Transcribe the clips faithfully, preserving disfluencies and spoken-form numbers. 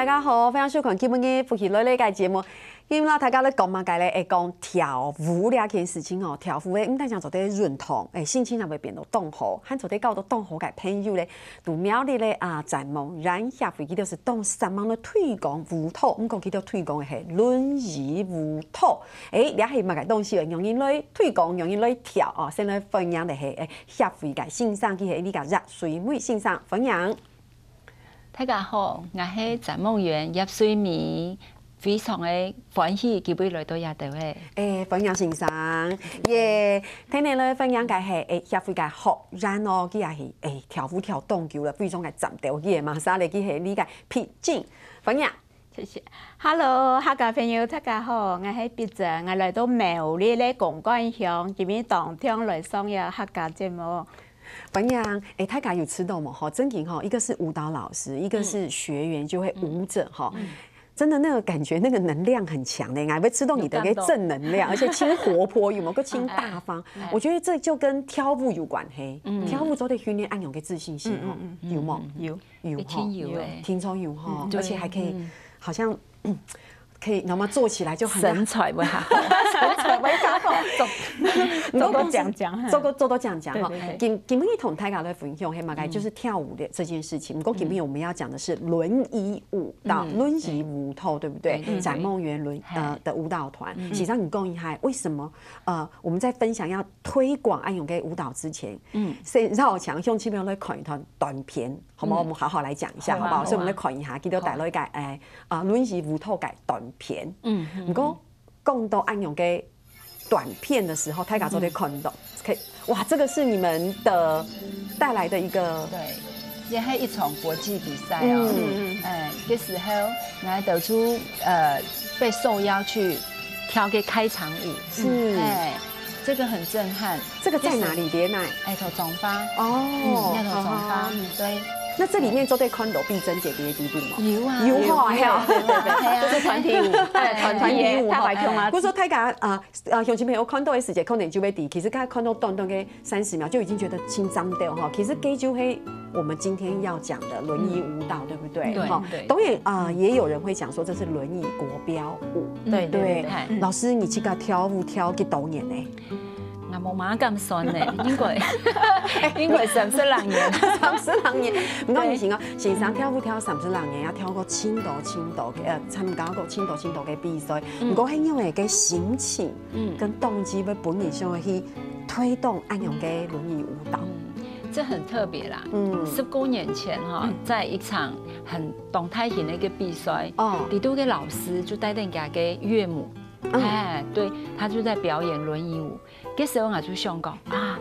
大家好，歡迎收看今晡日福氣來了个節目。今晡日大家來講麼个咧？會講跳舞這件事情哦，跳舞誒，毋單淨做得運動，誒，心情也會變到當好，還做得交到當好个朋友咧。在苗栗咧啊，展望園協會，佢兜係當煞猛來推廣舞蹈，毋過佢兜推廣个係輪椅舞蹈。誒，這係麼个東西哦？仰般來推廣，仰般來跳哦？先來歡迎个係誒協會个先生，佢係這个葉水美先生，歡迎。 大家好，𠊎係展望園葉水美，非常个歡喜今晡日來到這兜誒。誒，歡迎先生，耶！今晡日來歡迎个係誒協會个學員哦，佢也係誒跳舞跳當久了，非常个讚鬥佢个，馬上來佢係這个畢靜，歡迎。謝謝。Hello，客家朋友，大家好，𠊎係畢靜，𠊎來到苗栗个公館鄉，今晡日當暢來上這客家節目。 歡迎，誒，大家有知道無？吼，正經吼，一個是舞蹈老師，一個是學員，就係舞者吼。真的那個感覺，那個能量很強的，還會知道你的一個正能量，而且盡活潑，有沒有？又盡大方。我覺得這就跟跳舞有關係，跳舞做得訓練恁樣个自信心吼，有無？有，有吼，一定有誒。聽說有吼，而且還可以，好像 可以，那麼做起來就很身材會好，身材會好，做做到講講，做到做到講講哈。今今晡日同大家來分享，係麼个，就是跳舞的這件事情。不過今晡日我們要講的是輪椅舞蹈，輪椅舞蹈，對不對？展望園輪呃的舞蹈團，先生你講一下，為什麼呃我們在分享要推廣恁樣个舞蹈之前，嗯，先讓我想用這邊來看一段短片。 好嗎？我們好好來講一下，好不好？所以我們來看一下，今晡日帶來个，誒，啊，輪椅舞蹈个短片。嗯，不過講到恁樣个短片的時候，大家做得看到，可以，哇，這個是你們的帶來的一個，對，也係一場國際比賽哦。嗯，誒，這時候，𠊎兜就呃被受邀去跳个開場舞，是，誒，這個很震撼。這個在哪裡？在哪？誒，在彰化。哦，嗯，那種狀況，好好好。對。那這裡面做得看到畢靜姐姐个地步嗎？有啊，有吼，有，係啊。有，有，有，有。這是團體舞，哎，團體舞哈。大排胸啊。不是說大家啊，呃，鄉親朋友看到的時節，可能就會知，其實剛才看到短短个三十秒，就已經覺得緊張的哈。其實這就係我們今天要講的輪椅舞蹈，對不對？對，哈，對。當然啊，也有人會講說這是輪椅國標舞。對，對，對，對。老師，你這個跳舞跳幾多年呢？ 𠊎無麼敢算呢，應該，應該三十零年。三十零年，毋過你想哦，先生跳舞跳三十零年，也跳過盡多盡多个，呃，參加過盡多盡多个比賽。毋過，係因為个心情，嗯，跟動機，會分你想要去推動恁樣个輪椅舞蹈。嗯，這很特別啦。嗯，十多年前哈，在一場很當大型的一個比賽，哦，裡肚个老師就帶領佢个岳母，哎，對，他就在表演輪椅舞。 該時候𠊎就想講啊，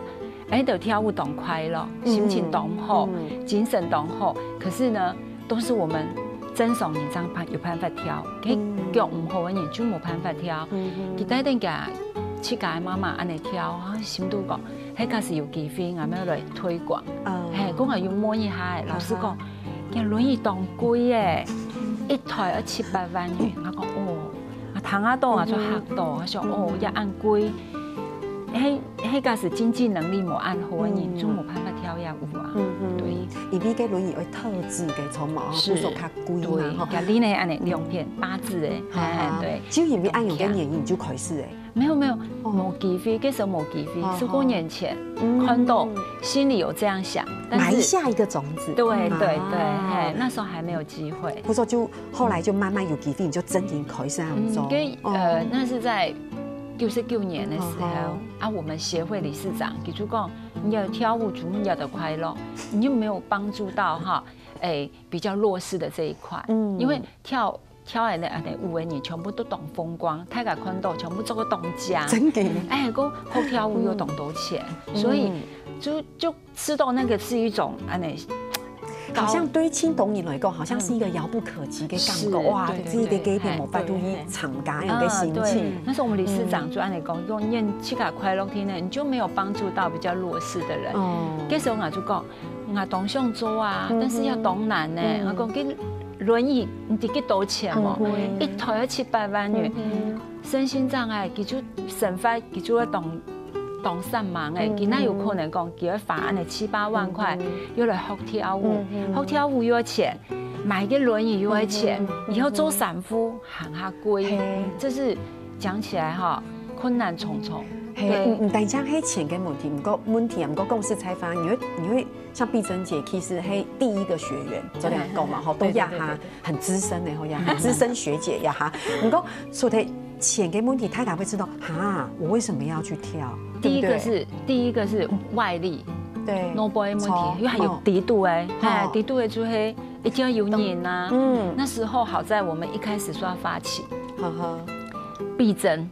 哎，就跳舞當快樂，心情當好，精神當好。可是呢，都是我們正常人正辦有辦法跳，該腳毋好个人就無辦法跳。佢帶等佢自家个媽媽恁樣跳，啊，心肚講，該假使有機會，𠊎乜愛來推廣。嘿，講𠊎有問一下，老師講，該輪椅當貴誒，一台要七八萬元。𠊎講哦，啊，聽啊到啊就嚇到，𠊎想哦，也恁貴。 該該假使經濟能力無恁好个人，就無辦法跳這舞啊。嗯嗯，對，因為該輪椅愛特製个，著無？係，就較貴嘛，吼。對，該輪椅恁樣兩片八字誒，哎，對。就因為恁樣个原因就開始誒。沒有沒有，無機會，該時候無機會，十多年前看到，心裡有這樣想，但是埋下一個種子。對對對，嘿，那時候還沒有機會。不錯，就後來就慢慢有機會，你就真正開始恁樣做。嗯，該呃，那是在 九十九年的時候，啊，我們協會理事長佢就講，你愛跳舞，全部人都快樂，你又沒有幫助到哈，誒，比較弱勢的這一塊，因為跳跳的那那舞的人全部都當風光，大家看到全部做个當靚，真的，哎，个好跳舞又當多錢，所以就就 知道那個是一種恁樣，好像對青少年來講，好像是一個遙不可及的感覺。哇，對對對，這個改變無法度去參加恁樣个心情。那時候我們理事長就恁樣講，講你自家快樂定定，你就沒有幫助到比較弱勢的人。哦，該時候𠊎就講，𠊎當想做啊，但是也當難呢。𠊎講，該輪椅你知幾多錢無？一台要七八萬元。 身心障礙，佢就生活，佢就會當當煞猛誒，佢哪有可能講佢會花恁樣七八萬塊，又來學跳舞，學跳舞又要錢，買个輪椅又愛錢，以後做產婦還較貴，這是講起來哈，困難重重。嘿，對。毋，毋單淨係錢个問題，毋過問題啊，毋過講實在話，你會，你會像碧珍姐，其實係第一個學員，昨天講嘛，吼，都對，對，對，壓哈，對。很資深的吼，壓哈，資深學姐壓哈。毋過除了錢个問題，大家會知道，哈，我為什麼要去挑？第一個是，對不對？第一個是外力，對，腦部的問題，因為還有底肚欸，哦。底肚欸就係一定要有人啊。嗯。那時候好在我們一開始說要發起，呵呵。 必爭，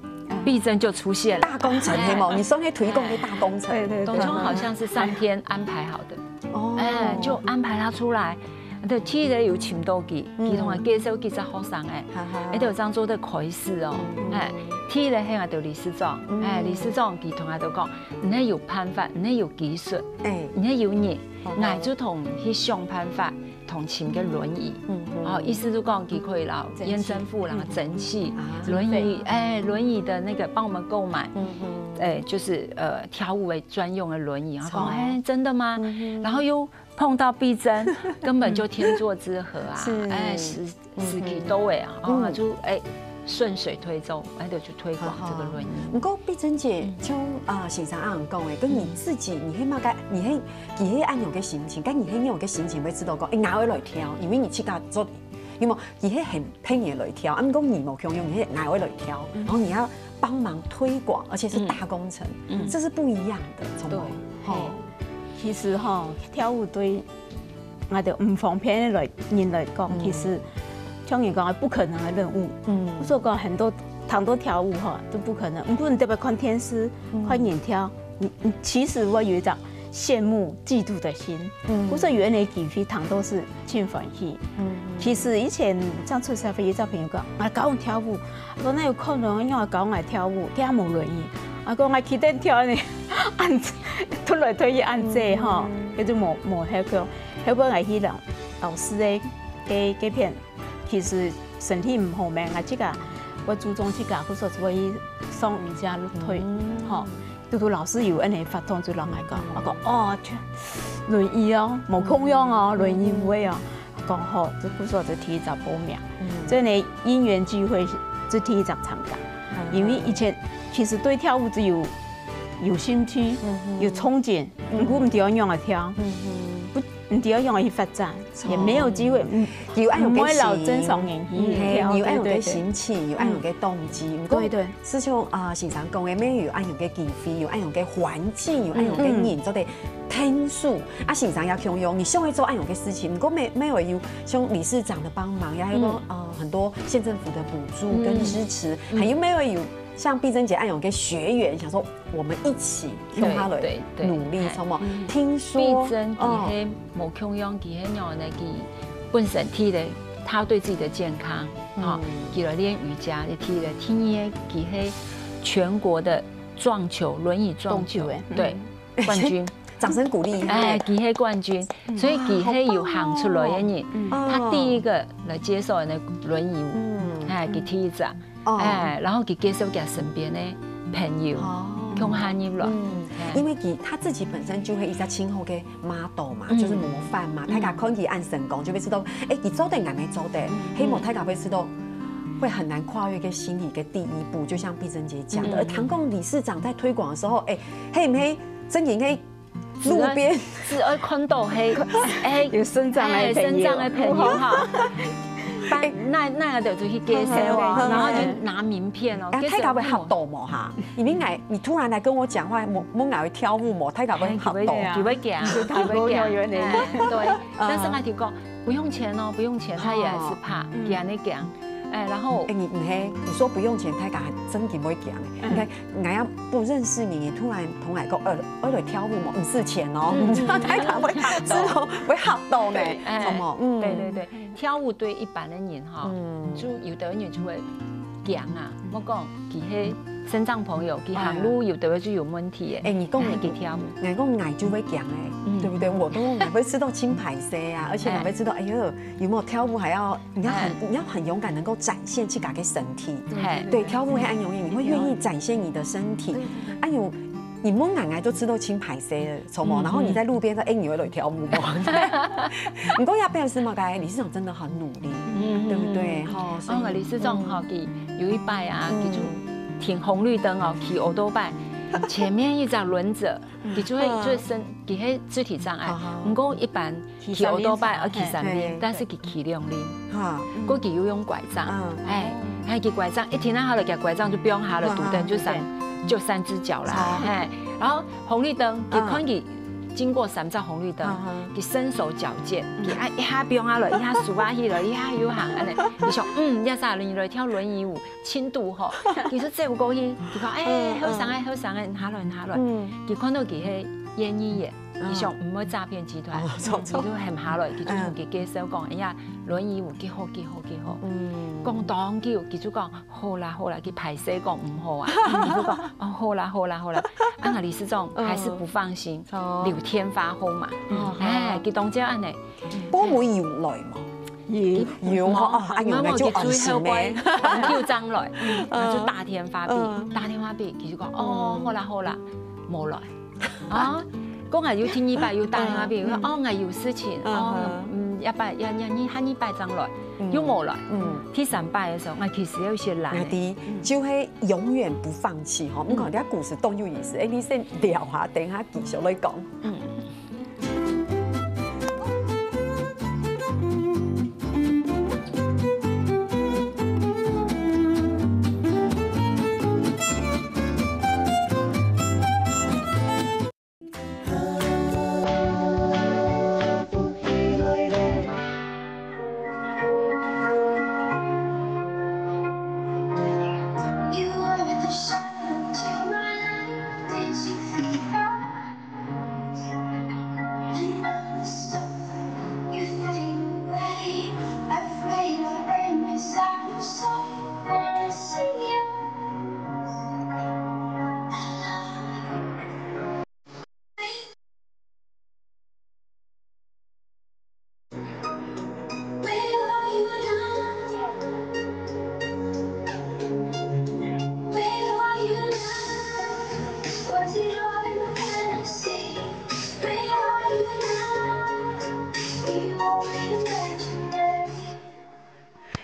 必爭就出現了。大工程，嘿無？你說那推廣的大工程，對，對，對。當中好像是上天安排好的，哦。欸，就安排他出來。對，第一个有請到佢，佢同佢介紹幾隻學生欸，欸，就這樣做得開始哦，欸，第一个係𠊎兜理事長，欸，理事長佢同𠊎兜講，你係有辦法，你係有技術，欸，你係有人，𠊎就同你去想辦法， 同請个輪椅，嗯，哦，意思就講佢可以摎驗證婦啦，整起輪椅，欸，輪椅的那個幫我們購買，欸，就是呃跳舞的專用的輪椅，然後講，欸，真的嗎？然後又碰到必爭，根本就天作之合啊，欸，時時機到位啊，然後就欸順水推舟，欸，就去推廣這個輪椅。毋過必爭姐，像啊先生恁樣講欸，跟你自己，你係麼个，你係 佢係恁樣个心情，該你係恁樣个心情會知道講，欸，𠊎愛來挑，因為你自家做，因為佢係很配合來挑，啊，毋過你無共樣，你係𠊎愛來挑，然後你要幫忙推廣，而且是大工程，這是不一樣的，從來，吼。其實吼，跳舞對𠊎兜毋方便个來人來講，其實像你講个不可能的任務，嗯，所以講很多當多跳舞吼都不可能，毋過你特別看電視，看人跳， 你，你其實會有一種羨慕、嫉妒的心。嗯，故所有恁樣个機會，當多係盡歡喜。嗯，其實以前正出社會，有隻朋友講，𠊎教你跳舞，𠊎講哪有可能，你愛教𠊎跳舞，佢也無輪椅。𠊎講𠊎企等跳呢，恁推來推去恁濟吼，佢就無無效果。後尾𠊎去老老師个个个片，其實身體毋好咩，𠊎自家會注重自家，故所就會去上瑜伽、推，吼。 嘟嘟老師有恁樣活動就摎𠊎講，𠊎講哦，輪椅哦，無共樣哦，輪椅舞會哦。講好，這故所就第一隻報名，所以呢，因緣際會就第一隻參加。因為以前其實對跳舞就有有興趣，有衝勁，毋過毋知愛仰般跳，不，毋知愛仰般去發展，也沒有機會，嗯，有恁樣个心，毋會摎正常人去跳，有恁樣个心情，有恁樣个動機，毋過，對對。 就像啊先生講个，乜有恁樣个機會，有恁樣个環境，有恁樣个人做得𢯭手。啊先生也共樣，你想愛做恁樣个事情，毋過乜乜會有像理事長的幫忙，也有個呃很多縣政府的補助跟支持，還有乜會有像碧珍姐恁樣个學員，想說我們一起共下來努力，什麼？聽說，畢竟佢係無共樣，佢係仰呢，佢本身體的，他對自己的健康，哈，佢來練瑜伽，佢體的，第二个佢係全國的撞球，輪椅撞球，撞球欸，對，冠軍。掌聲鼓勵。哎，佢係冠軍，所以佢係有行出來个人。他第一个來接受人的輪椅，哎，佢第一个。 哦，哎，然後佢介紹佢身邊个朋友，哦，共下入來。嗯，哎，因為佢他自己本身就係一隻盡好个model嘛，嗯，就是模範嘛，嗯，大家看佢恁成功，就會知道，哎，佢做得，𠊎乜做得，嗯，希望大家會知道，會很難跨越个心理个第一步，就像碧珍姐講的，嗯，而唐貢理事長在推廣的時候，哎，係毋係真正个 路邊。只愛看到係，哎，有身障个朋友。哎，身障个朋友哈。哎，那那个就去介紹啊，然後就拿名片哦，哎，大家會嚇到無哈？因為𠊎，你突然來跟我講話，問問𠊎會跳舞無？大家會嚇到。哎，佢會驚，佢會驚，哎，對。但是𠊎就講，不用錢哦，不用錢，他也還是怕，驚一驚。 哎，然後，哎，你你嘿，你說不用錢，大家還真个會驚哎。你看，人家不認識你，你突然同來講，呃，呃，來跳舞嘛，毋使錢哦，你知道大家會知道會嚇到呢，哎，什麼？嗯，對對對，跳舞對一般的人哈，嗯，就有的人就會驚啊，莫講佢係身障朋友，佢行路有的就有問題哎，哎，你講，哎，佢跳舞，𠊎講𠊎就會驚哎，對不對？我都𠊎會知道盡歹勢啊，而且𠊎會知道，哎喲，有沒有跳舞還要 你要很，哎，你要很勇敢，能夠展現自家个身體。哎，對，跳舞係恁容易，你會願意展現你的身體。哎喲，你問𠊎，𠊎都知道盡歹勢了，著無？嗯，然後你在路邊說，哎，你會來跳舞嗎？不過也表示嘛，該理事長真的很努力，嗯，對不對？嗯。吼，所以，哦，理事長吼，嗯。佢有一擺啊，嗯。佢就停紅綠燈哦，騎歐兜拜，前面一隻輪子，佢就會，嗯。就會生，佢係肢體障礙，好好。不過一般騎歐兜拜，騎三輪車，嘿，但是佢騎兩輪。哈。過佢又用拐杖，嗯。哎，哎，佢拐杖，一停到下來，佢拐杖就放下來，嗯，堵等就三，嗯，對。就三隻腳啦，好。哎，然後紅綠燈，佢看佢經過三隻紅綠燈，嗯。佢身手矯健，嗯。佢啊一下放下來，一下手啊起來，一下又行，恁呢，佢想，嗯，這下你來跳輪椅舞， 輕度吼，其實走過去，佢講，哎，嗯，後生个，嗯。後生个，下來，下來。嗯。佢看到佢係嫌疑个，嗯。佢想毋會詐騙集團，哦，著，著。佢就喊下來，佢就同佢介紹講，嗯。哎呀，輪椅有幾好，幾好，幾好。嗯。講當久，佢就講，好啦，好啦，佢歹勢講毋好啊，佢就講，哦，好啦，好啦，好啦，啊，𠊎理事長還是不放心，嗯。哦。留天發瘋嘛，嗯。哎，佢當朝恁呢， 保姆有來無？有。有吼，啊，有來就安心咧。就後尾，就打電話俾，嗯。打電話俾，佢就講，哦，嗯。好啦，好啦，無來。啊，講啊，有第二擺又打電話俾，嗯。講，哦，𠊎有事情，嗯。哦，嗯，下擺，下，下，下二擺正來，嗯。又無來。嗯。第三擺个時候，𠊎其實有一些懶。𠊎知，就係永遠不放棄吼。嗯。你看，這故事當有意思。哎，你先聊下，等下繼續來講。嗯。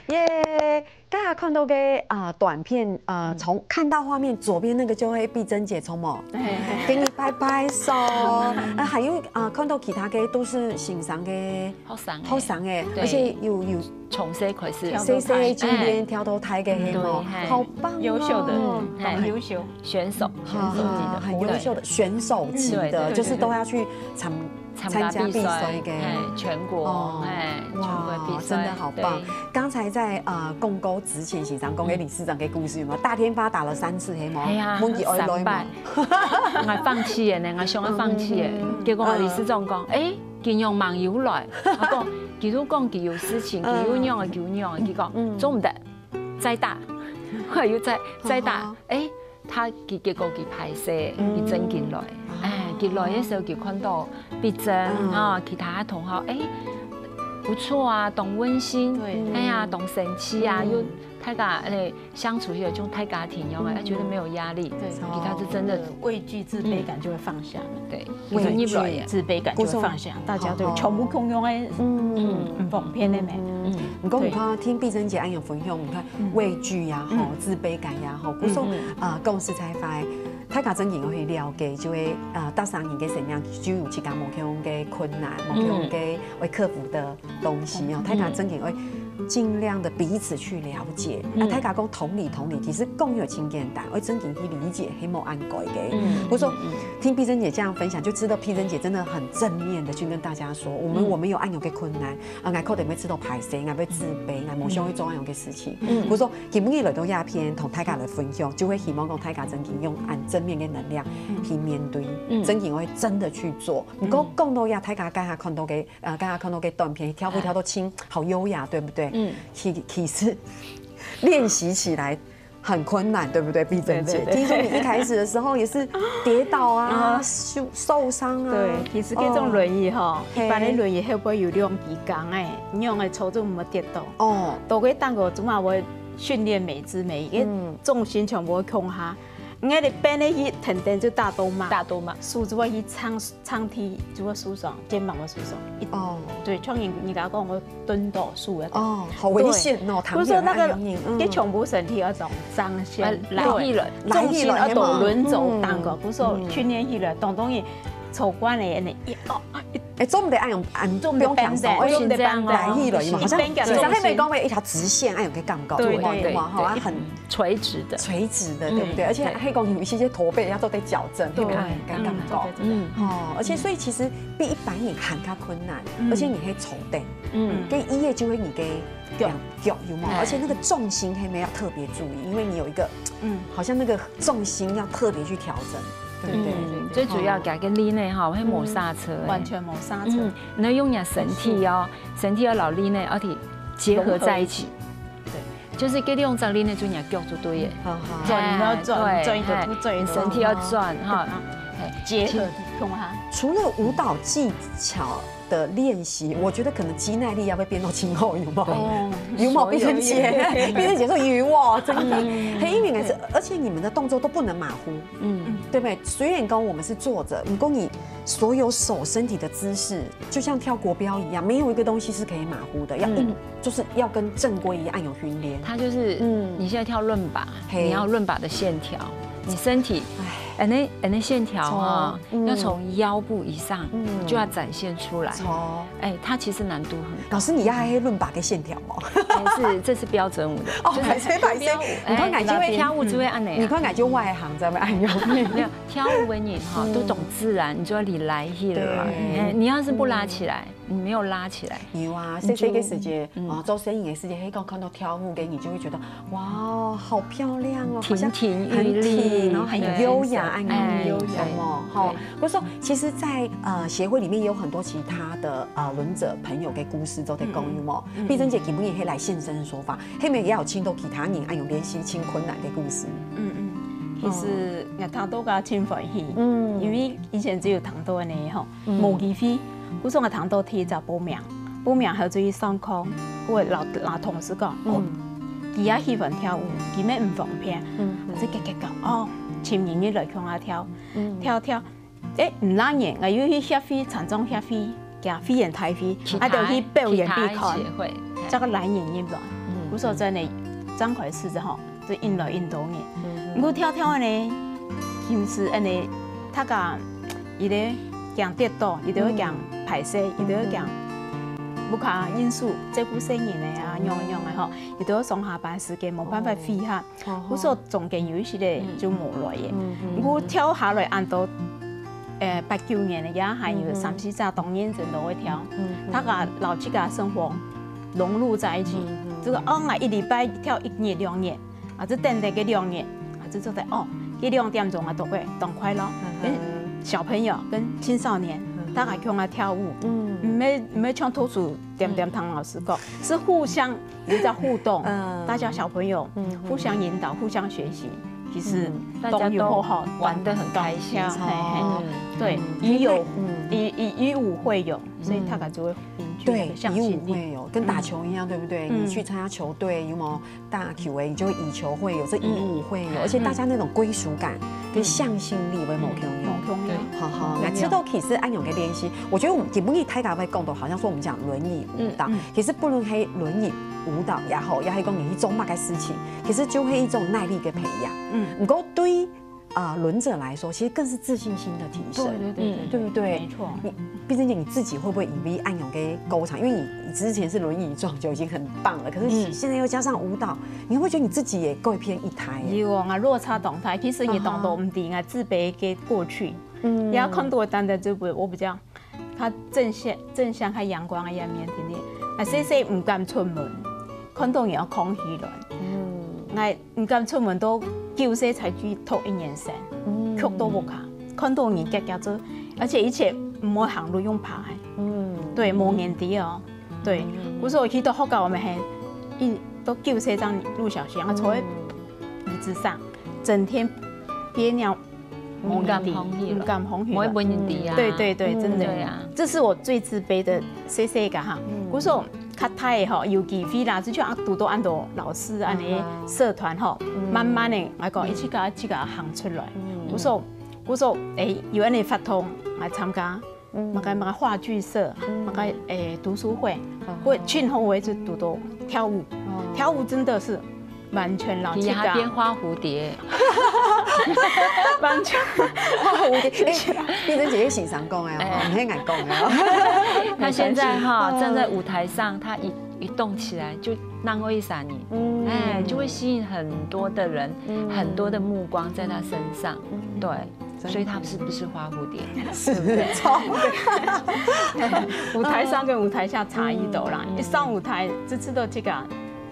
耶！大家看到个，啊，短片，呃，嗯。從看到畫面，左邊那個就係碧珍姐，著無？嘿，嘿。給你拍拍手。啊，還有，啊，看到其他个都係先生个，學生个。學生个，對。而且有，有從細開始。細細个訓練，哎。跳到大个，嗯，係無？對，嘿。好棒哦。優秀的，嗯，嘿。很優秀。選手，好，選手級的，好，很優秀的，對。選手級的，嗯，對，對，就是都要去參 參加比賽，參加比賽个。哎，全國，哦，哎，全國比賽，哇，真的好棒。對。剛才在，呃，廣告之前，先生講个理事長个故事，有無？打電話打了三次，係無？係啊，問佢愛來無？三擺。𠊎放棄了呢，𠊎想要放棄了。嗯，嗯，嗯。結果𠊎理事長講，嗯。哎，今日網友來，佢講，佢就講佢有事情，佢有樣啊，嗯。佢有樣啊，佢講，嗯。做毋得，再打，後來又再，再打，啊哈。哎， 佢結果佢歹勢，嗯。佢正經來。啊。哎，佢來个時候，佢看到碧珍，嗯。啊，其他同學，哎，不錯啊，當溫馨，對。哎呀，當生趣啊，嗯。又大家，哎，相處有種大家庭樣，嗯。哎，覺得沒有壓力。對。其他是真的。畏懼、自卑感就會放下。嗯。對，畏懼。就是入來啊。自卑感就會放下，大家都有全部共樣个，嗯。嗯，方便个咩？嗯。毋過你看，對。聽碧珍姐恁樣分享，你看，嗯。畏懼呀，吼，嗯。自卑感呀，吼，故所，嗯，嗯。啊，講實在話， 大家正經愛去了解，就係，呃，逐儕人个生命就有自家無共樣个困難，無共樣个愛克服的東西哦。嗯。大家正經愛盡量的彼此去了解。嗯。啊，大家講同理同理，其實講起來真簡單，愛正經去理解，係無恁該个。嗯。我說，嗯，嗯。聽碧珍姐這樣分享，就知道碧珍姐真的很正面的去跟大家說，我們，嗯。我們有恁樣个困難，啊，𠊎可能會感到歹勢，𠊎會自卑，𠊎無想愛做恁樣个事情。嗯。我說， 今日來到這片，同大家來分享，就會希望講大家正經用恁正面个能量，嗯。去面對，嗯。正經愛真的去做。嗯。毋過講到這，大家剛才看到个，呃，剛才看到个短片，跳舞跳到輕，好優雅，對不對？嗯。其，其實練習起來很困難，對不對，碧珍姐？對，對，對。聽說你一開始的時候也是跌倒啊，啊。受，受傷啊。對，其實這種輪椅吼，哦。一般的輪椅後背有兩支槓仔，你用个操作毋會跌倒。哦。都會當个，起碼會 訓練每隻每一個，嗯。重心全部會放下。𠊎个邊个去跈等就打到麻，打到麻。手就會去撐，撐地就會受傷，肩膀會受傷。一，哦。對，像人，人家講我蹲倒手啊。哦，好危險哦，對。躺平，不是說那個，哎呀，嗯。你全部身體要動，上下，啊，來去了，重心要動，來去了，輪軸，嗯。當个，不是說訓練起來，動動也，手慣了，一，哦，啊，一 哎，做毋得恁樣，恁做毋得放鬆，放鬆，哎，做毋得放鬆。來去了，有沒有？好像，其實還沒講過一條直線，哎，有个感覺，對，對，對，有沒有？哈，對。很垂直的。垂直的，對不對？嗯，而且還講有一些些驼背，要做得矫正，對，有沒有？對，感覺。嗯，對，對，對。哦，而且所以其實比一般人還較困難，嗯。而且你還坐等，嗯。跟醫院就會你給腳，腳，有沒有？哎。而且那個重心還沒有特別注意，因為你有一個，嗯。好像那個重心要特別去調整，對不對？嗯，最主要加个力呢，哈，會無剎車，哎。完全無剎車。嗯， 你愛用你个身體哦，身體愛摎力呢，而且結合在一起。融合一起。對。就是這兩隻力呢，就你个腳就對了。好，好。轉，哎，然後轉，對，轉一个，哎，轉一个。你身體要轉，哈。對啊。哎，結合，其，懂哈？除了舞蹈技巧的練習，我覺得可能肌耐力要被變到今後，有沒有？哦，有沒有？有，有，有。碧珍姐，碧珍姐說有哦，真的。嗯。嘿，因為是，而且你們的動作都不能馬虎。 嗯。對不對？雖然講我們是坐著，不過你所有手身體的姿勢，就像跳國標一樣，沒有一個東西是可以馬虎的，要硬，嗯。就是要跟正規一樣有訓練。它就是，嗯。你現在跳倫巴，嘿。你要倫巴的線條，你身體，哎。恁呢，恁呢線條哈，從，嗯。要從腰部以上，嗯。就要展現出來。從 哎，它其實難度很高。老師，你要還倫巴个線條嗎？哎，是，這是標準舞的，哦，就是拍謝，拍謝。標舞，你看，哎，感覺會，跳舞就會恁呢啊。你看，感覺外行，知道嗎？哎喲。沒有，跳舞的人哈，嗯。都懂自然，你就要理來去了。對。哎，你要是不拉起來，嗯。你沒有拉起來，有啊，你就，細細个時節，嗯。哦，做生意的時節，嘿，剛看到跳舞的，你就會覺得，哇，好漂亮哦，好像挺挺欲滴，很挺，然後很優雅，對。哎，那種，哎，有沒有？對。吼，對。 不是說，其實在，呃，協會裡面也有很多其他的，呃，輪者朋友的故事都在共有嘛。嗯，嗯。嗯。碧珍姐今晡日也可以來現身說法，後面也有聽到其他人還有練習盡困難的故事。嗯，嗯。其實，哦。𠊎聽到个盡歡喜，嗯。因為以前只有聽到个呢，吼，嗯。無機會。故所𠊎聽到第一隻報名，報名後就去上課，𠊎摎，摎同事講，哦，嗯。佢也喜歡跳舞，佢乜毋方便。嗯，嗯。就結結講，哦，尋人去來共下跳，嗯。跳跳。 誒，毋單淨，𠊎又去協會，殘障協會，佢會員大會，其他，啊，就去表演比賽，其他協會，嘿。這個來年入來，嗯，故所真个，嗯。正開始个吼，就引來引到人。嗯，嗯。毋過跳跳呢，其實恁呢，大家，佢兜驚跌倒，佢兜驚，嗯。歹勢，佢兜驚，嗯。屋下因素，照顧細人仔啊，嗯。樣樣个吼，佢兜上下班時間無辦法配合。哦。 哦吼。故所中間有一息仔，嗯。就無來个。嗯，嗯，嗯。毋過跳下來恁多，呃，八九年个，也還有三四隻，嗯，嗯。當然真都會跳。嗯，嗯。大家摎自家生活融入在一起，嗯，嗯。就係，哦，𠊎一禮拜跳一日兩日，啊，就等等个兩日，啊，就做得，哦，該兩點鐘啊，都會當快樂。嗯哼。跟小朋友、跟青少年，嗯哼。大家共下跳舞，嗯。毋係，毋係像讀書，恬恬聽老師講，嗯。係互相 有在互動，嗯。大家小朋友，嗯，互相引導，互相學習，其實，嗯。大家都，都有好好玩得很開心。嘿，嘿。哦。對，嗯。以友，嗯。以，以，以武會友，所以大家就會凝聚那個向心力。對，以武會友，跟打球一樣，嗯。對不對？嗯。你去參加球隊，有沒有打球的，你就會以球會友，這以武會友，嗯。而且大家那種歸屬感跟向心力會無共樣。嗯。無共樣。對。好好，嗯。那這都其實恁樣个練習，我覺得我們，今晡日大家會講到，好像說我們講輪椅舞蹈，嗯，嗯。 其實不論係輪椅舞蹈也好，也係講你去做麼个事情，其實就係一種耐力个培養。嗯。毋過對，呃，輪者來說，其實更是自信心的提升。對，對，對，對，嗯。對不對？沒錯。你，畢竟你自己會不會因為恁樣个過程，因為你之前是輪椅撞就已經很棒了，可是，嗯。現在又加上舞蹈，你會不會覺得你自己也改變一態耶？有啊，落差當大。其實你當多毋知，嗯哼。𠊎自卑个過去，嗯。也看到單單就不，我比較 較正向、正向、較陽光个一面，對不對？啊，細細毋敢出門，看到人要囥起來。嗯。𠊎毋敢出門，到九歲才去讀一年生，嗯。囥到屋下，看到人遽遽做，而且以前毋會行路，用爬个。嗯。對，無人知哦。對，嗯。故所去到學校，𠊎兜係一到九歲正入小學，啊，坐在，嗯。椅子上，整天憋尿 毋敢囥起來，毋敢囥起來。毋會分人知啊。對，對，對，嗯。真的。對啊。這是我最自卑的，細細个哈。嗯。故所較大个吼，有機會啦，就像啊，堵到恁多老師恁呢社團吼，慢慢个，𠊎講，一隻个一隻个行出來。故所，故所，誒，有恁呢活動來參加，麼个麼个話劇社，麼个誒讀書會，𠊎盡好个就堵到跳舞，跳舞真的是完全讓自家變花蝴蝶，完全花蝴蝶，哎，變成姐姐欣賞講个哦，毋係𠊎講个哦。他现在哈站在舞台上，他一一动起来就浪费三年，哎，就会吸引很多的人，很多的目光在他身上，对。所以他是不是花蝴蝶？是，超舞台上跟舞台下差異多啦，一上舞台就知道这个，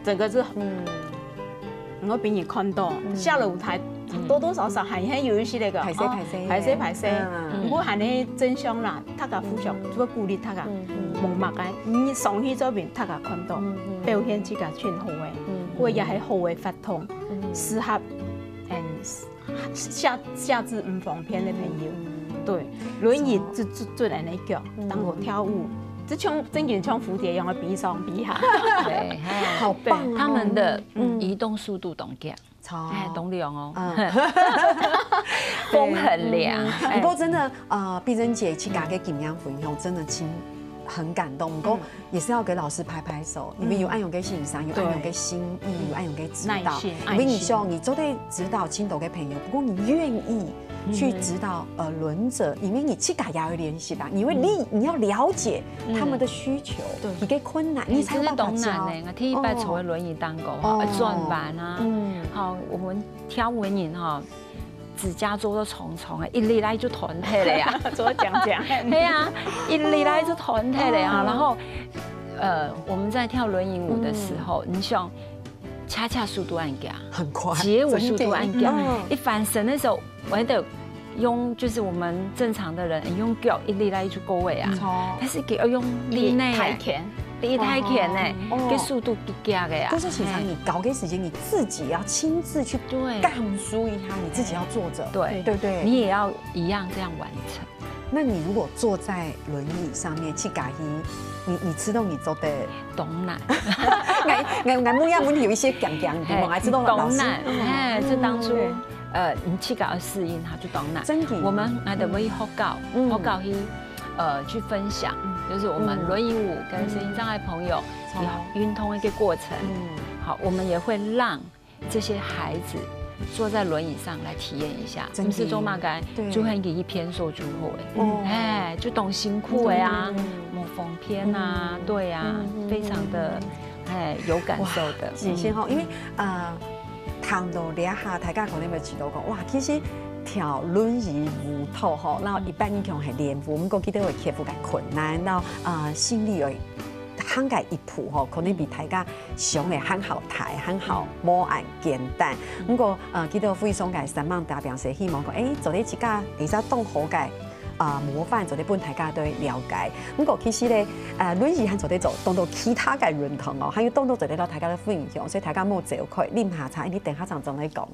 整个是嗯。能够俾你看到，下了舞台多多少少还还有一些那个排泄排泄排泄排泄，不过还呢真香啦，大家互相就会鼓励大家，猛骂个，你上去这边大家看到，表现自家真好诶，或也还好诶发通，适合，嗯。下下肢唔方便的朋友，对，轮椅就就就在那脚，当我跳舞，就像正经像蝴蝶一样的飞上飞下，对，好棒哦！他们的移动速度当快，超哎，当凉哦，风很凉，不过真的，呃，碧珍姐去给个经验分享，真的真很感动。不过 也是要给老师拍拍手，因为有恁樣个欣赏，有恁样个心意，有恁样个指导。因为你说你做得指导青岛个朋友，不过你愿意去指导呃轮者，因为你自家也要练习啦，因为你你要了解他们的需求，一个困难，你才有办法教。我第一摆坐在轮椅当中，哈，转弯啊，好，我们跳舞人哈。 指甲做到重重个，一日来就断忒了呀，做讲讲，对呀，一日来就断忒了呀。然后，呃，我们在跳轮椅舞的时候，你想，恰恰速度很快，很快，街舞速度很快，一翻身的时候，我还得用就是我们正常的人用脚一日来就够位啊，但是给要用力呢，太强，力太强呢，个速度比较个呀。可是平常你搞个时间，你自己要亲自去对感受一下，你自己要坐着，对对不对？你也要一样这样完成。那你如果坐在轮椅上面去咖啡，你你知道你做的懂难，俺俺俺木亚问题有一些讲讲，你们还知道懂难，哎，这当初。 呃，你自家要适应它就当难。真的，我们还得为学校，学校去，呃，去分享，就是我们轮椅舞跟身心障碍朋友运动一个过程。好，我们也会让这些孩子坐在轮椅上来体验一下。我们是做嘛该，就很给一篇说就会，哎，就懂辛苦的啊，某方篇啊，对啊，非常的，哎，有感受的。谢谢哈，因为啊。 谈到这下，大家可能会知道讲，哇，其实跳轮椅舞蹈吼，那一般人讲系练舞，不过佢都会克服个困难，那啊，心里有行个一步吼，可能比大家想的还好大，还好无恁简单。不过呃，佢都非常个三万大表示希望讲，哎，做得自家会使当好个。 啊，模范做得分大家都了解。不过其实呢，啊，轮椅还做得做，当多其他个运动哦，还有当多做得让大家的分享，所以大家莫走开，啉下茶，你等下场正来讲。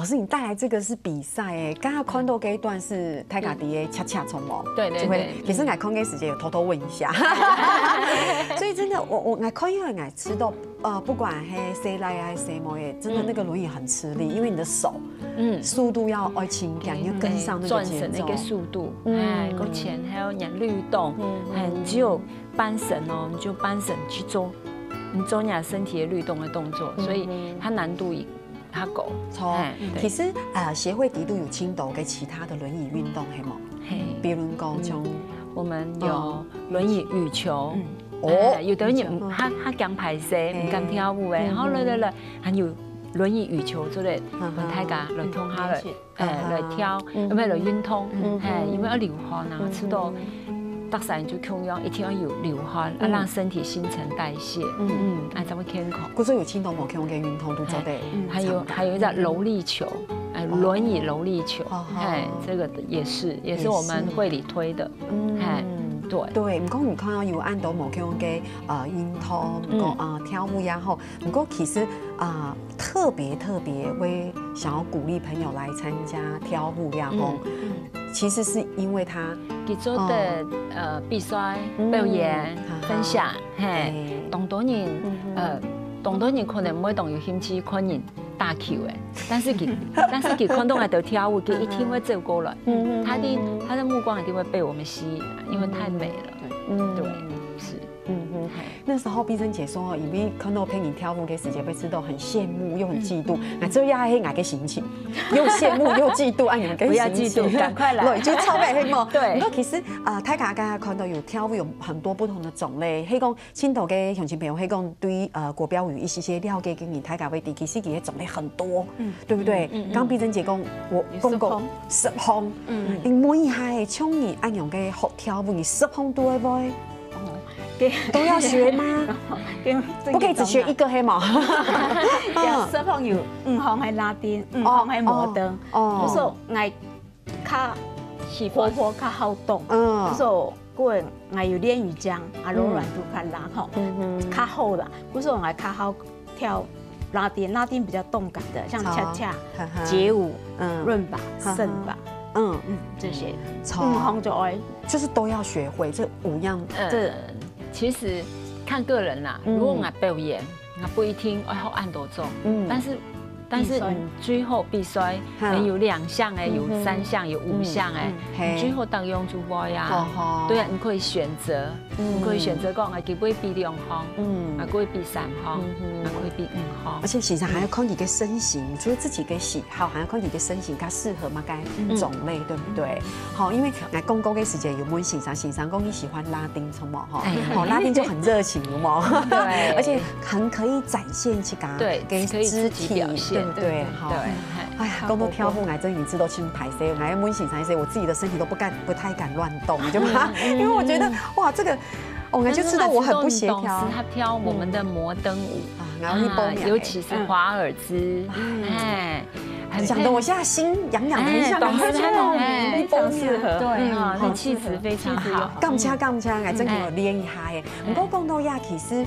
可是你帶來這個是比賽欸，剛剛看到這一段是大家在該恰恰衝哦，對對就會對其實𠊎看个時間有偷偷問一下，所以真的，我我𠊎看以後𠊎知道，呃，不管係細倈啊細妹欸，真的那個輪椅很吃力，因為你的手，嗯，速度要愛輕輕，你要跟上那個節奏轉身那個。速度，嗯哎，个前後你律動，嗯哎，你只有半身哦，你就半身去做，你做你身體的律動的動作，所以它難度也較高。錯哎，對其實呃，協會底肚有盡多个其他的輪椅運動，係無？嘿，比如講像我們有輪椅羽球，哦哎，有的人羽球他他驚排泄，嘿毋敢跳舞哎，嗯好來來來，還有輪椅羽球之類，嗯我大家來聽下來嗯，哎，來跳，嗯因為來運動嗯，哎，因為要流汗啊，嗯出到大山就共樣，一定要有流汗，要讓身體新陳代謝，嗯嗯，哎，才會健康。故所有盡多無共个運動都做得參加，還有還有一隻柔力球，哎，輪椅柔力球哦，哎，這個也是也是我們會裡推的，嗯哎，對。對，毋過你看到有恁多無共个呃運動，毋過嗯呃跳舞也好，毋過其實啊、呃特別特別會想要鼓勵朋友來參加跳舞呀吼，其實是因為他佢做得呃比賽、表演、分享，嘿，當多人呃當多人可能毋會當有興趣看人打球誒，但是佢但是佢看到𠊎兜跳舞，佢一定會走過來，他的他的目光一定會被我們吸引，因為太美了，嗯對，是。嗯哼，那時候碧珍姐說，因為看到別人跳舞个時節，會知道很羨慕又很嫉妒。那這也係𠊎个心情，又羨慕又嫉妒，啊，你們个不要心情，嫉妒趕快來對，就超美黑嘛。對不過其實啊，大家剛剛看到有跳舞有很多不同的種類，係講盡多个鄉親朋友，係講對呃國標舞有一些些了解个人，大家會知，其實佢个種類很多，對不對？剛碧珍姐講，我講過十項，你問一下，像你恁樣个學跳舞，你十項都會會？都要學嗎？不可以只學一個係無？有十項有五項係拉丁，五項係摩登。哦故所𠊎較喜歡活潑，較好動。嗯故所个人𠊎有練瑜伽，啊，柔軟度較拉吼，較好啦。故所𠊎較好跳拉丁，拉丁比較動感的，像恰恰、街舞、嗯伦巴、森巴，嗯，嗯，這些好五項就愛。就是都要學會，這五樣。呃這其實看個人啦，如果𠊎表演，𠊎不一定愛學恁多種，嗯但是但是比賽最後比賽，哈可能有兩項哎，有三項，有五項哎，嘿你最後當用就會好好啊。對啊，你可以選擇，你可以選擇講，啊，佢會比兩項，嗯啊，佢會比三項，啊，佢會比五項而。且其實還要看你的身形，除了自己的喜好，還要看你的身形，它適合麼个種類，對不對？好，因為來廣告的時間有問先生，先生講你喜歡拉丁，什麼哈？哎好，拉丁就很熱情，有沒有？對而且很可以展現自家对，跟可以自肢体，己表现，對不對？哈对，。嘿哎呀，講到跳舞，我真的知道真歹勢，我問先生，我自己的身體都不敢，不太敢亂動，你就怕，因為我覺得哇，這個，我就知道我很不協調适合跳我們的摩登舞啊。然後去報名，尤其是華爾滋，哎，很講得我現在心癢癢的，很想懂趕快去報名。哎非常適合。對啊，嗯你氣質非常好。感謝感謝，𠊎真个有練一下耶。毋過講到呀，其實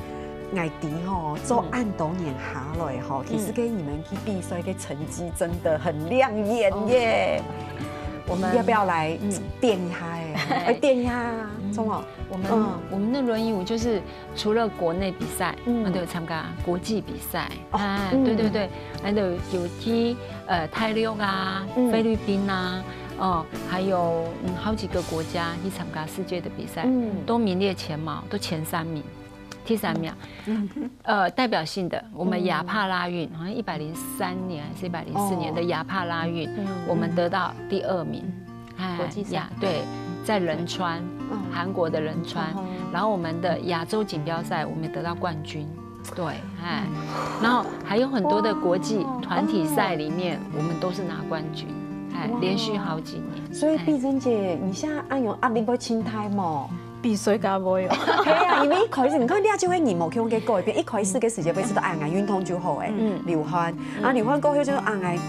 𠊎知吼，做恁多年下來吼，其實跟你們去比賽个成績真的很亮眼耶。我們要不要來點一下哎？哎，點一下，中哦。我們嗯我們的輪椅舞就是除了國內比賽，嗯我們都有參加國際比賽。哦哎，嗯對對對，還有有去呃泰國啊、嗯菲律賓啊，哦，還有嗯好幾個國家去參加世界的比賽，嗯都名列前茅，都前三名，第三名。呃，代表性的，我們亞帕拉運，好像一百零三年還是一百零四年的亞帕拉運，我們得到第二名。哎國際賽呀，對，在仁川，韓國的仁川，然後我們的亞洲錦標賽，我們也得到冠軍。對，哎，然後還有很多的國際團體賽裡面，我們都是拿冠軍，哎，連續好幾年。所以碧珍姐，你現在恁樣壓力會盡大無？比賽較會哦。係啊，因為一開始你看，你就會你無共个改變，一開始个時節會知道，哎，𠊎運動就好誒，流汗，啊，流汗過後就哎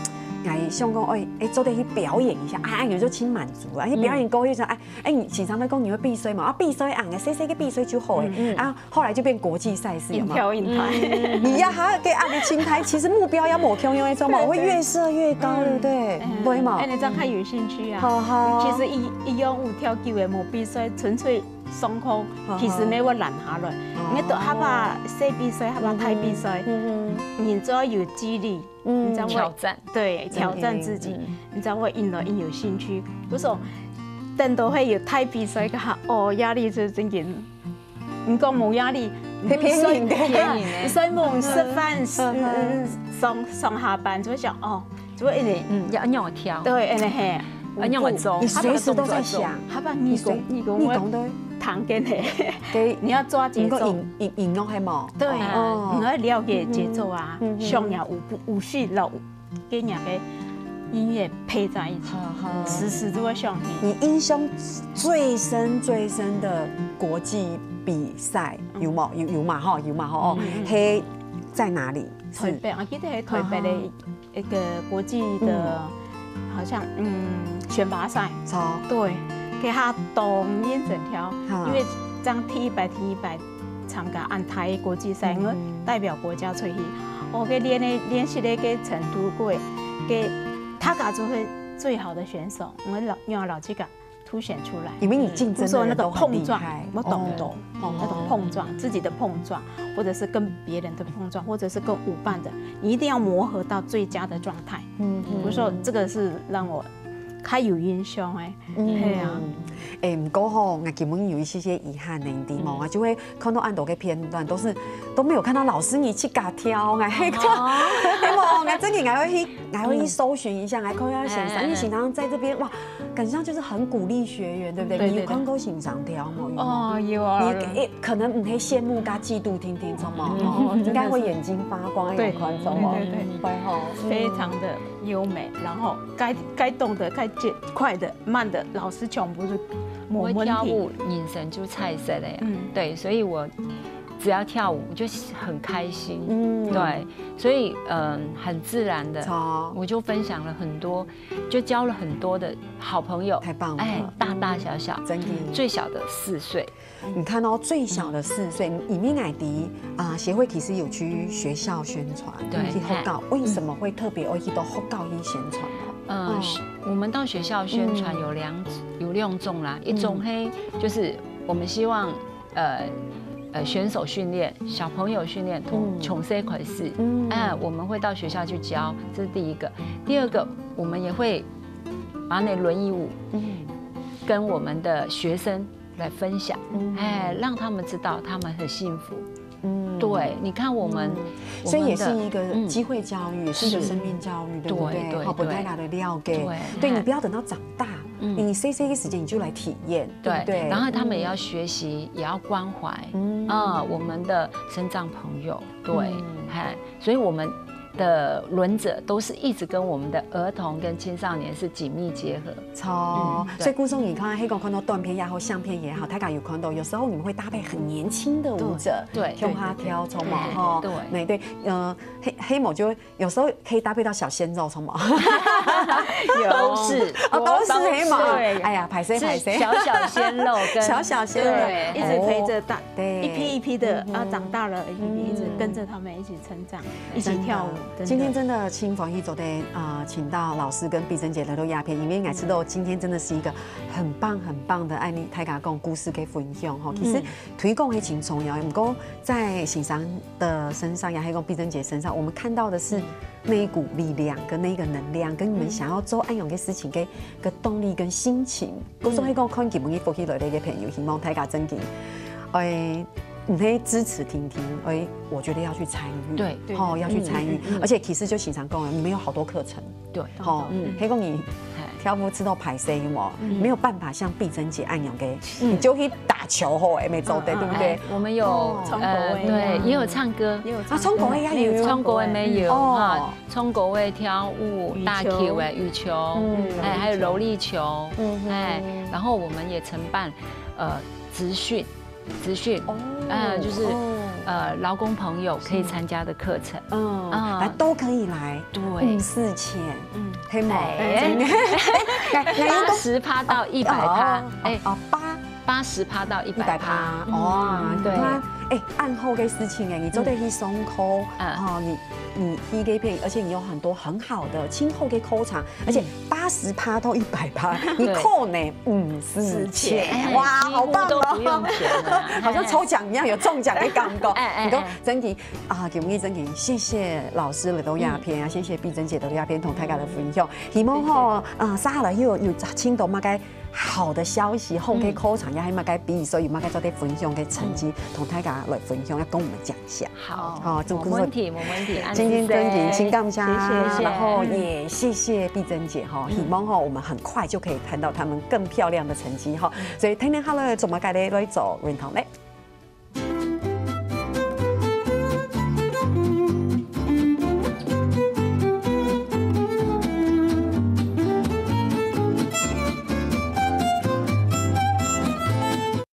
，𠊎 ，𠊎想講，哎，哎，做得去表演一下啊，有時候真滿足啊，去表演過去說，哎，哎，你經常會講你會避衰嘛，啊，避衰啊，細細个避衰就好欸，啊，後來就變國際賽事，有沒有？硬挑硬揬。你要還要給按个心態，其實目標要目標用一種嘛，我會越設越高，對不對？會嘛？哎，你這樣較有興趣啊。好好，其實一一樣有跳久个，無比賽，純粹上課，其實你會懶下來。你都害怕細比賽，害怕大比賽，你只要有激勵，你才會挑戰，對，挑戰自己，你才會越來越有興趣。不是，等到會有大比賽个，哦，壓力是真的。 你講無壓力，偏偏硬的你睡夢食飯，嗯嗯，上上下班就會想哦，就會一直嗯，要要我跳，對，哎嘿，要我走，你隨時都在想，好吧，你講你講我你講的，彈跟嘿，對，你要抓節奏，你講引引引用係無？對，哦你要了解節奏啊，想要舞步舞戲了。 跟人家个音樂配在一起，時時都會想起。你印象最深最深的國際比賽有無？有有嘛吼，有嘛吼，哦，係在哪裡？台北，我記得係台北的一個國際的，好像嗯選拔賽，超對，佢下當認真跳，因為這樣第一擺第一擺。 參加恁大个國際賽，我代表國家出去，哦，个練个練習个个程度，个个大家就係最好个選手，我老因為老師个凸顯出來，因為你競爭的人都很厲害，不說那個碰撞，不懂懂，那種碰撞，自己的碰撞，或者是跟別人的碰撞，或者是跟舞伴的，你一定要磨合到最佳的狀態。嗯，我說這個是讓我較有印象欸，係啊。 欸，毋過吼，𠊎今晡日有一些些遺憾呢，你知無？𠊎就會看到恁多个片段，都是都沒有看到老師你自家跳，𠊎係講，係無？𠊎真个𠊎會去，𠊎會去搜尋一下，來看一下先生，因為先生在這邊哇，感覺上就是很鼓勵學員，對不對？對對你有看過先生跳無？有無？哦，有啊，你也可能毋係羨慕佮嫉妒，聽聽錯嘛，哦，應該會眼睛發光，對有看錯哦，對對對會吼，非常的優美，然後該該動的、該快的、慢的，老師全部是無問題。我跳舞人生就彩色的呀，嗯对，所以我只要跳舞我就很開心，嗯对，所以嗯，很自然的，好，我就分享了很多，就交了很多的好朋友，太棒了哎，大大小小，真的。最小的四歲，你看哦，最小的四歲，因為𠊎知啊，協會其實有去學校宣傳，對去學校，為什麼會特別會去到學校去宣傳呢？呃，哦是我們到學校宣傳有兩有兩種啦，一種嘿，就是我們希望呃呃選手訓練、小朋友訓練從嗯從細開始，嗯哎，我們會到學校去教，這是第一個。第二個，我們也會把那輪椅舞嗯跟我們的學生來分享，嗯哎，讓他們知道他們很幸福。嗯對，你看我們，嗯我所以也們的是一個嗯機會教育，也是一個是生命教育，對不對？對對好，本對來的了解，對對你哎不要等到長大，嗯你細細个時間你就來體驗，對不對？然後他們也要學習，也要關懷嗯啊，我們的身障朋友，對嗯，哎，所以我們的輪值都是一直跟我們的兒童跟青少年是緊密結合。超，嗯對所以故所你看，黑狗看到短片也好，相片也好，大家有看到，有時候你們會搭配很年輕的舞者，對對跳哈跳，冲嘛对哈，对那对，呃，黑黑某就會有時候可以搭配到小鮮肉，冲嘛，都是哦，都是黑某，对哎呀，歹勢歹勢，是小小鮮肉跟小小鮮肉对一直陪著大，對一批一批的嗯啊，長大了，一批一批一直跟著他們一起成長，一起跳舞。今天真的盡歡喜做得啊，請到老師跟碧珍姐來到這片，因為𠊎知道今天真的是一個很棒很棒的案例，大家講故事个分享吼。其實推廣係真重要，不過在先生的身上，也還有講碧珍姐身上，我們看到的是那一股力量跟那一個能量，跟你們想要做恁樣个事情个个動力跟心情。故所以講，看今晡日福氣來了个朋友，希望大家真經，哎，毋係支持聽聽，哎，我覺得要去參與，對對吼，要去參與嗯嗯，嗯而且其實就先生講了，你們有好多課程，對，吼，嗯黑公你哎跳舞知道排谁有無？嗯沒有辦法像碧珍姐恁樣个，你就去打球吼，哎，沒做的，嗯對不對？我們有哦唱國呃樂啊，对，也有唱歌，也有啊，唱國樂也有，唱歌的沒有哦哈，唱歌的跳舞、羽球打球的羽球，嗯哎，還有柔力球，嗯哼哎，然後我們也承辦呃職訓，職訓，哦呃，就是哦呃勞工朋友可以參加的課程，嗯，啊來都可以來，對五四千，嗯，係無？哎，八十趴到一百趴，哎，哦，八八十趴到一一百百趴趴，，哇，嗯你看，哎，恁好个事情哎，你做得去上課，嗯哈，你你去那片，而且你有很多很好的今後的課程，而且八十趴到一百趴，你可能五十千，哇，好棒几乎都不用哦！钱了，好像抽奖一样，有中奖的感觉。哎哎你讲哎真的啊，今日真的谢谢老师来到这片啊，谢谢碧珍姐来到这片同大家来分享。希望吼，啊，接下來又有聽到麼个好的消息，好个課程也係麼个比賽，有麼个做得分享个成績，同大家來分享，要跟我们讲一下。好，好，祝没问题，没问题。今天真的先感谢，谢谢然后也谢谢碧珍姐哈，希望哈我们很快就可以看到她们更漂亮的成绩哈。所以天天好了，怎么改的来做运动嘞？